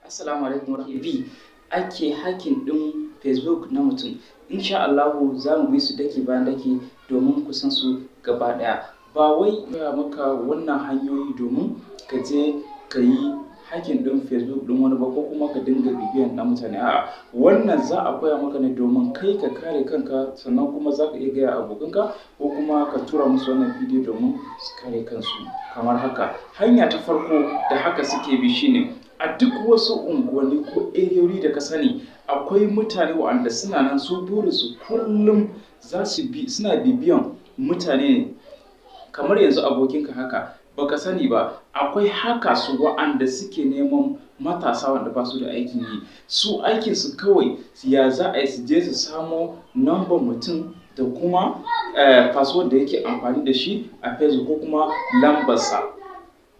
Assalamu alaikum warahmatullahi. Ake hacking ɗin Facebook na mutum. Insha Allahu za mu bi su daki bayan daki domin ku san su gaba ɗaya. Ba wai ga maka wannan hanyoyi domin ka je ka yi hacking ɗin Facebook ɗin wani ba ko kuma ka dinga bibiyan na mutane. A'a, wannan za a koya maka ne domin kai ka kare kanka, sannan kuma za ka iya gaya abokanka ko kuma ka tura musu wannan bidiyo domin su kare kansu kamar haka. Hanya ta farko da haka suke bi shine, a duk wasu unguwanni ko eriyoyi da ka sani, akwai mutane waɗanda suna nan, su burinsu kullum za su bi suna bibiyan mutane ne. Kamar yanzu abokinka haka, baka sani ba, akwai haka su wa'anda suke neman matasa wanda ba su da aikin yi. Su aikinsu kawai ya za a yi su je su samo number mutum da kuma password da yake amfani da shi a Facebook ko kuma lambarsa.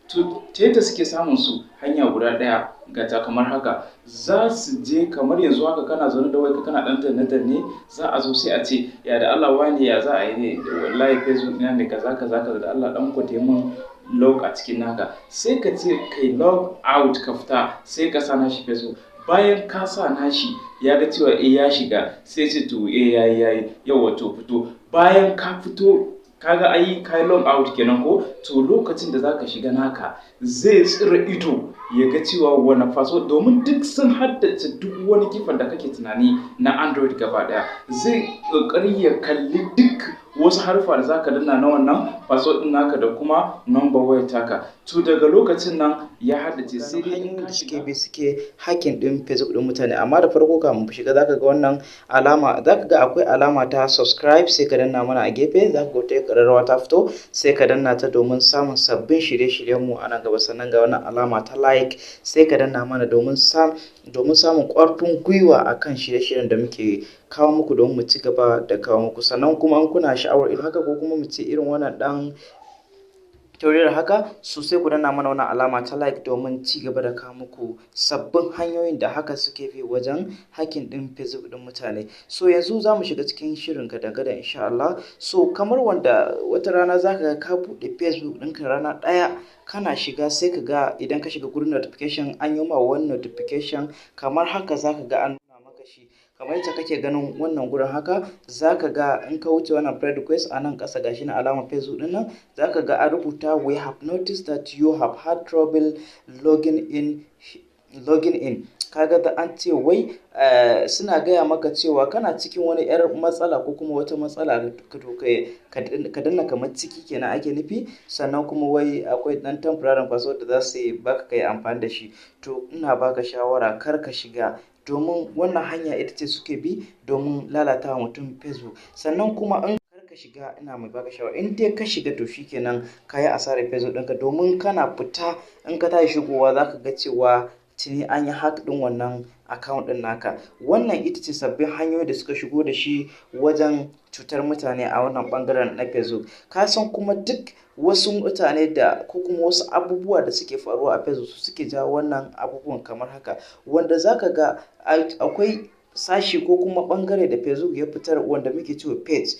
To, ta yadda suke samun su, hanya guda ɗaya ga ta kamar haka: za su je, kamar yanzu haka kana zaune da wayarka kana ɗan danne danne, za a zo sai a ce, "Ya da Allah wane, ya za a yi ne? Wallahi Facebook ɗina ne kaza kaza kaza, da Allah ɗan gwada mun log a cikin naka." Sai ka ce kai log out, ka fita, sai ka sa nashi Facebook. Bayan ka sa nashi, ya ga cewa eh, ya shiga, sai ce to eh, yayi yayi, yauwa, to fito. Bayan ka fito, kaga ai kai log out kenan ko? To, lokacin da zaka shiga naka, zai tsira ido ya ga cewa wani password, domin duk sun haddace duk wani kifan da kake tunani na Android gaba daya. Zai kokari ya kalli duk wasu harfa da zaka danna na wannan password din naka da kuma number wayar taka. To, daga lokacin nan ya haddace, sai dai hanyoyin da suke bi suke hacking din Facebook din mutane. Amma da farko, kamun mu shiga, zaka ga wannan alama, zaka ga akwai alama ta subscribe, sai ka danna mana. A gefe zaka ga wata ƙararrawa ta fito, sai ka danna ta domin samun sabbin shirye-shiryen mu a nan gaba. Sannan ga wannan alama ta like, sai ka danna mana domin samun ƙarfin gwiwa akan shirye-shiryen da muke kawo muku, domin mu ci gaba da kawo muku. Sannan kuma in kuna sha'awar irin haka, ko kuma mu ce irin wannan ɗan tutorial haka so, sai ku danna mana wannan alama ta like domin ci gaba da kawo muku sabbin hanyoyin da haka suke bi wajen hacking din Facebook din mutane. So yanzu za mu shiga cikin shirin gadan-gadan, insha Allah. So kamar wanda wata rana za ka ga ka buɗe Facebook ɗinka rana ɗaya, kana shiga sai ka ga idan ka shiga gurin notification, an yi ma wani notification kamar haka. Za ka ga an nuna maka shi kamar yadda kake ganin wannan gurin haka. Za ka ga in ka wuce wannan friend request, a nan ƙasa gashi na alamar Facebook ɗin nan, za ka ga an rubuta, "We have noticed that you have had trouble logging in." Kaga da an ce wai suna gaya maka cewa kana cikin wani 'yar matsala ko kuma wata matsala, ka danna kamar ciki kenan ake nufi. Sannan kuma wai akwai dan temporary password da za su baka kai amfani da shi. To, ina baka shawara kar ka shiga, domin wannan hanya ita ce suke bi domin lalata wa mutum Facebook. Sannan kuma in kar ka shiga, ina mai baka shawara, in dai ka shiga, to shikenan, ka yi asarar Facebook ɗinka, domin kana fita, in ka tashi shigowa, za ka ga cewa tuni an yi hack ɗin wannan account ɗin naka. Wannan ita ce sabbin hanyoyi da suka shigo da shi wajen cutar mutane a wannan ɓangaren na Facebook. Ka san kuma duk wasu mutane da ko kuma wasu abubuwa da suke faruwa a Facebook su suke jawo wannan abubuwan kamar haka, wanda zaka ga akwai sashi ko kuma ɓangare da Facebook ya fitar wanda muke cewa page.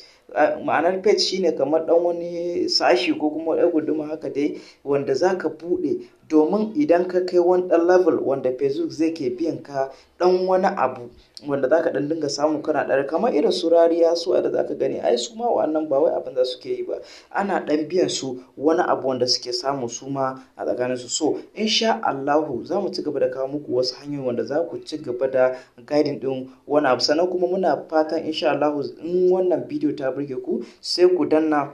Ma'anar page shine kamar ɗan wani sashi ko kuma ɗan guduma haka dai wanda zaka buɗe, domin idan ka kai wani ɗan level wanda Facebook zai ke biyan ka ɗan wani abu wanda zaka ɗan dinga samu, kana ɗan kamar irin su rariya su da zaka gani. Ai su ma wa'annan ba wai abin da suke yi ba, ana ɗan biyan su wani abu wanda suke samu su ma a tsakanin su. So insha Allahu za mu ci gaba da kawo muku wasu hanyoyi wanda za ku ci gaba da guiding ɗin wani abu. Sannan kuma muna fatan, insha Allahu, in wannan bidiyo ta burge ku, sai ku danna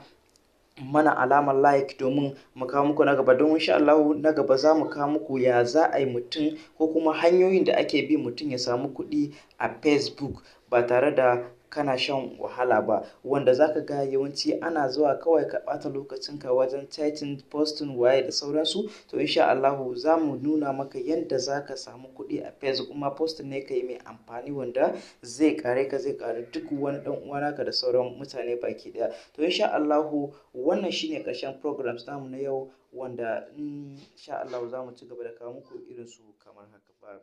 mana alamar like domin mu kawo muku na gaba. Don insha Allah na gaba za mu kawo muku ya za a yi mutum ko kuma hanyoyin da ake bi mutum ya samu kuɗi a Facebook ba tare da kana shan wahala ba, wanda zaka ga yawanci ana zuwa kawai ka ɓata lokacinka wajen chatting, posting, waye da sauransu. To, insha Allahu za mu nuna maka yadda za ka samu kuɗi a Facebook, kuma posting ne ka yi mai amfani wanda zai kare ka, zai kare duk wani ɗan uwa naka da sauran mutane baki ɗaya. To, insha Allahu wannan shine ƙarshen programs namu na yau, wanda insha Allahu za mu ci gaba da kawo muku irin su kamar haka.